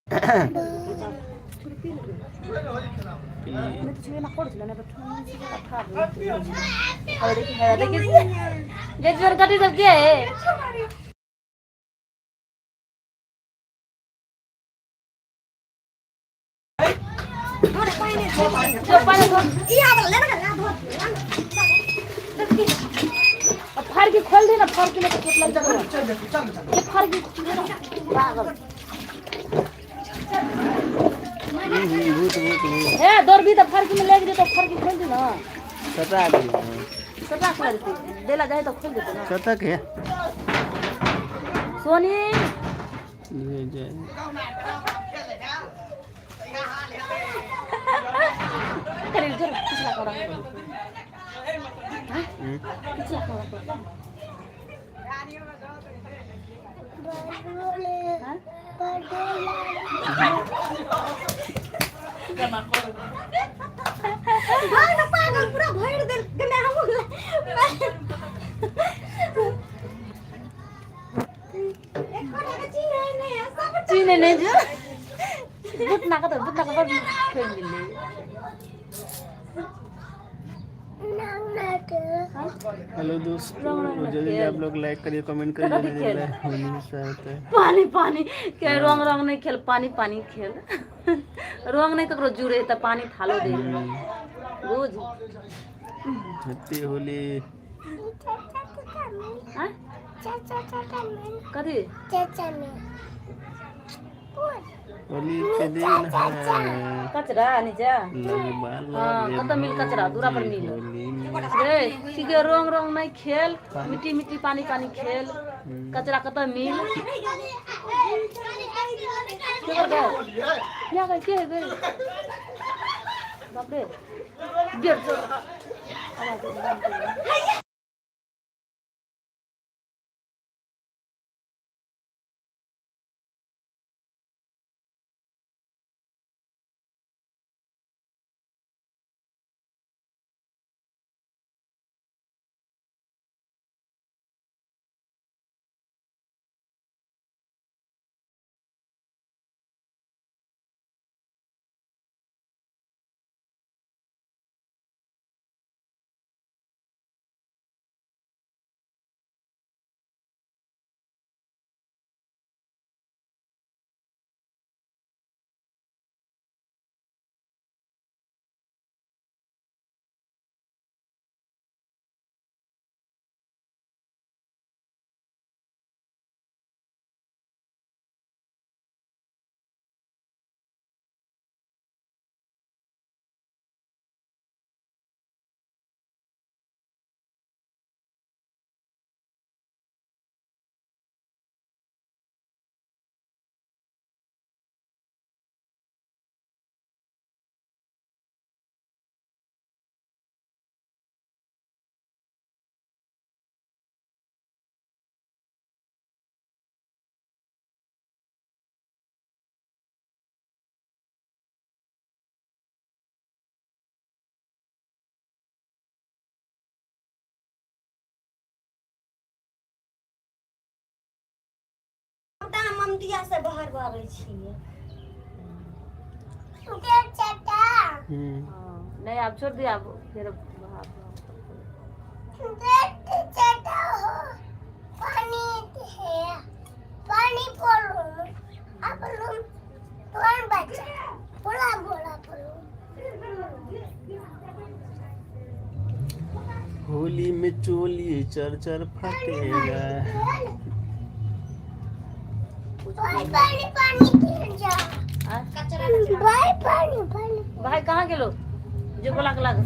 कथी सब के है फाड़ के खोल दे ना, फाड़ के लेके चोट लग जाएगा। ये फाड़ के पागल। भूत भूत भूत। ए दौड़ भी तो फाड़ के में लेके तो फाड़ के खोल दे ना। सटा दे। सटा खोल देते देला जाए तो खोल देते ना। कतक है सोनी ये जाए करे जर पिछला करा। हां पिछला करा। हां पागल पूरा भरि देल गने हम चिने नहीं जो बुट नाका तो बुट नाका बड़ खेल मिले। हेलो दोस्तों, जल्दी आप लोग लाइक करिए, कमेंट करिए। पानी पानी के रंग रंग नहीं खेल, पानी पानी खेल। रंग नहीं ककरो जुड़े त पानी थालो दे बुझ। हैप्पी होली। हां कथी होली के दिन है कचरा नीचा। हां कत मिल कचरा दूरा पर मिल रे ठीक है। रंग रंग नहीं खेल, मिट्टी मिट्टी पानी पानी खेल। कचरा कत मिल के कर गए क्या गए के गए बाप रे गिर जो। ममतिया से बाहर भागै छियै। नहीं आप छोड़ दिया, आप फिर पानी बोलो आप लोग कौन बच्चा बोला बोला बोलो। होली में चोली चर चर फटेगा। पानी पानी खेल जा कचरा भाई पानी पानी भाई कहाँ गेलो जो बोला के लाग।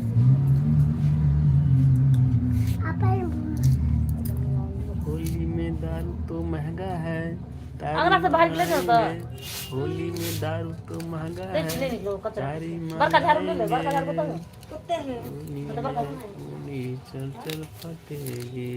होली में दारू तो महंगा है, अंगना से बाहर निकले तो होली में दारू तो महंगा है। ले निकलो कचरा बड़का झाड़ू ले ले, बड़का झाड़ू कत है कुत्ते हैं होली चल चल फटेगी।